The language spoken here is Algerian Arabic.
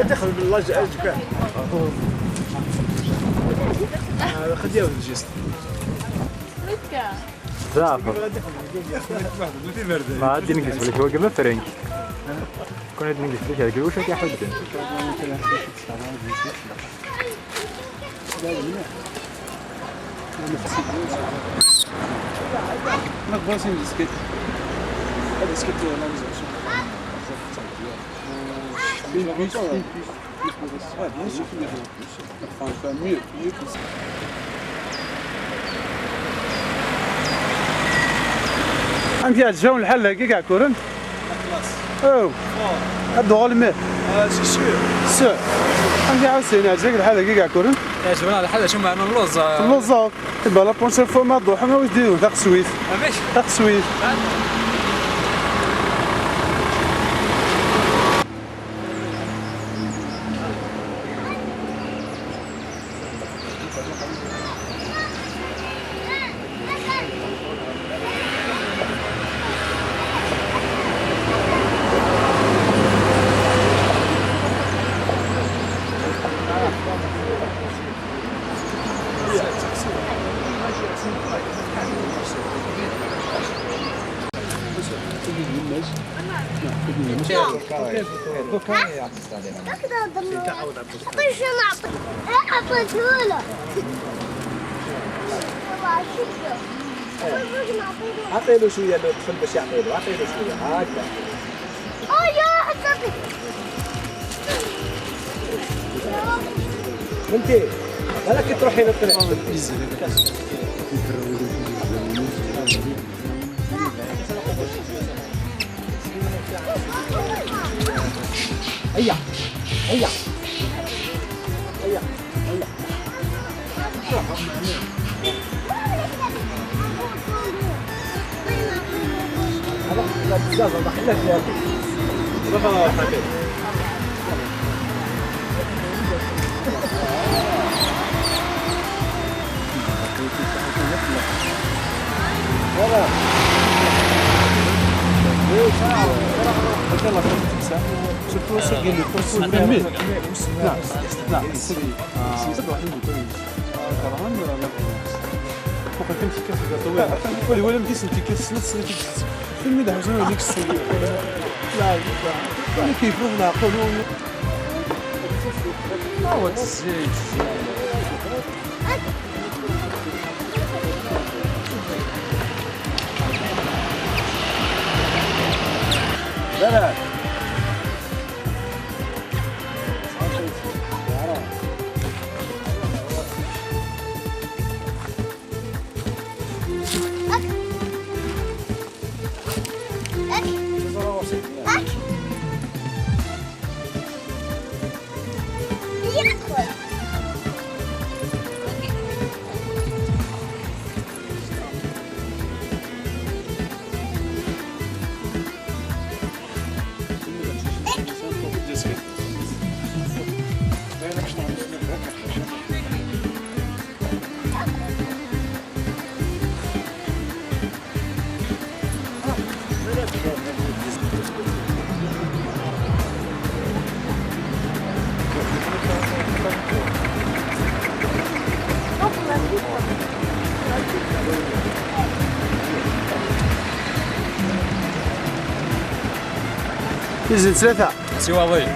دخل باللاج اجبع خديها الجست ما عاد نقص لك هو قبل فرنك كون عاد نقص لك هذاك واش كيحد. ما بغيتش نديسكت هذا سكت لا أنت عجبهم الحل هكاك عكورن؟ أو هادو غالمي c'est sûr sûr. أنت عاوزين عجبك الحل هكاك عكورن؟ عجبنا الحل شو معنا اللوز اللوز يبقى la prochaine fois ما تروح ما واش ديرو تاع السويس تاع السويس. عطيله شوية الطفل باش يعطيله، عطيله شوية هكذا. فهمتي؟ هذاك تروحي للطريق. هيا هيا هيا هيا. هذا بزاف ما خلاش ياكل. ولا مديس انت كتسلت فين مدح وزن ديك السيد لا لا كيف نعقلوا هو الزيت. لا لا يزيد ثلاثة سي واضي.